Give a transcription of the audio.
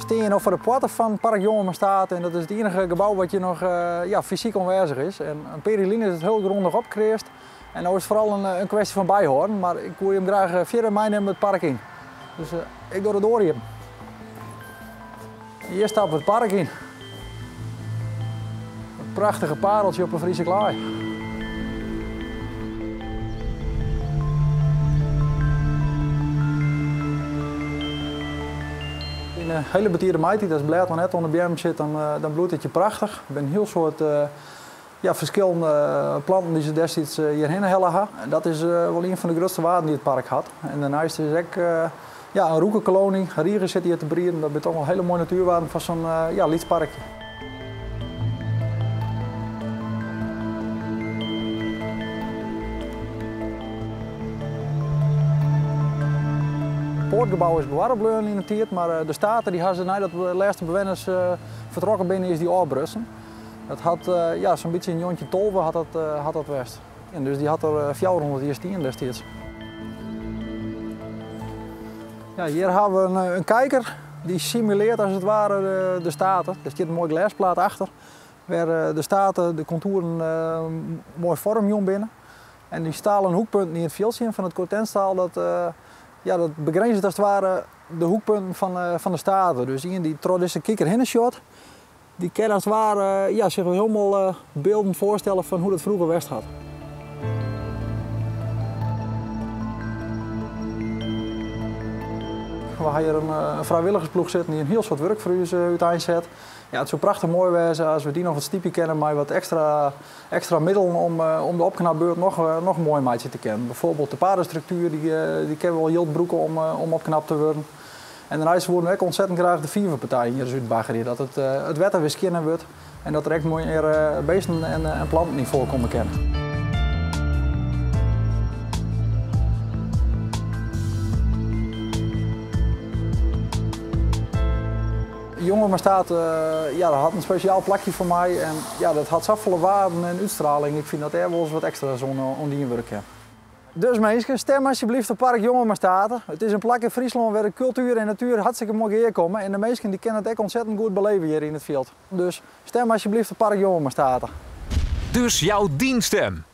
Stean je no foar de poarte fan Park Jongema State en dat is it iennige gebou wat hjir noch ja, fysyk oanwêzich is. En in pear jier lyn is it hiel grûndich opkreasd en no is it foaral in kwestje fan byhâlden, mar ik woe jim graach fierder meinimme it park yn. Dus ik doch de doar iepen. Hjir stappe we it park yn. In prachtige pareltsje op de Friese klaai. Yn de hiele betide maitiid, as it blêd noch net oan de beammen sit, dan, dan bloeit it hjir prachtich. Der binne in hiel soad ja, ferskillende planten dy't se destiids hjirhinne helle ha. Dat is wol ien fan de grutste waarden dy't it park hat. En dêrneist is ek ja, in roekenkolony. Rigen sitte hjir te brieden. Dat binne toch wol hiele moaie natuerwaarden foar sa'n ja, lyts parkje. It poartgebou is bewarre bleaun yn de tiid, mar de state dy ha se neidat de lêste bewenners fertrokken binne, is dy ôfbrutsen. Dat hat ja, sa'n bytsje yn 1912 hat dat, hat dat west. En dus dy hat der 400 jier stien destiids. Ja, hjir ha we in kijker dy simuleart as it ware de state. Der stiet in moai glêsplaat achter wêr de state, de kontoeren moai foarmjûn binne. En dy stalen hoekpunten yn it fjildsje fan it cortenstaal, dat, ja, dat begrinzet as it ware de hoekpunten fan de state. Dus ien dy't troch dizze kiker hinne sjocht, Dy kin as it ware ja, sich wol hielendal bylden foarstelle fan hoe't it froeger west hat. We ha hjir in frijwilligersploech sitten dy't in hiel soad wurk foar ús úteinset. Ja, it soe prachtich moai wêze as we dy noch wat stypje kinne mei wat ekstra, ekstra middelen om, om de opknapbeurt noch, noch moai meitsje te kinnen. Bijvoorbeeld de padenstruktuer, dy, dy kinne we wol jild brûke om, om opknapt te wurden. En dêrneist woene we ek ontzettend graach de fiverpartij hjir ris útbaggerje, dat it, it wetter wer skjinner wurdt en dat der ek mear beesten en, en planten yn foarkomme kinne. Jongema State, ja, dat hat in spesjaal plakje foar my en ja, dat hat safolle waarden en útstraling. Ik fyn dat dêr wolris wat ekstra's oan, oan dien wurde kin. Dus minsken, stim alsjeblieft op Park Jongema State. It is in plak yn Fryslân wêr de kultuer en natuer hartstikke moai gearkomme en de minsken dy kinne it ek ontzettend goed beleve hjir yn it fjild. Dus stim alsjeblieft op Park Jongema State. Dus jou dyn stim!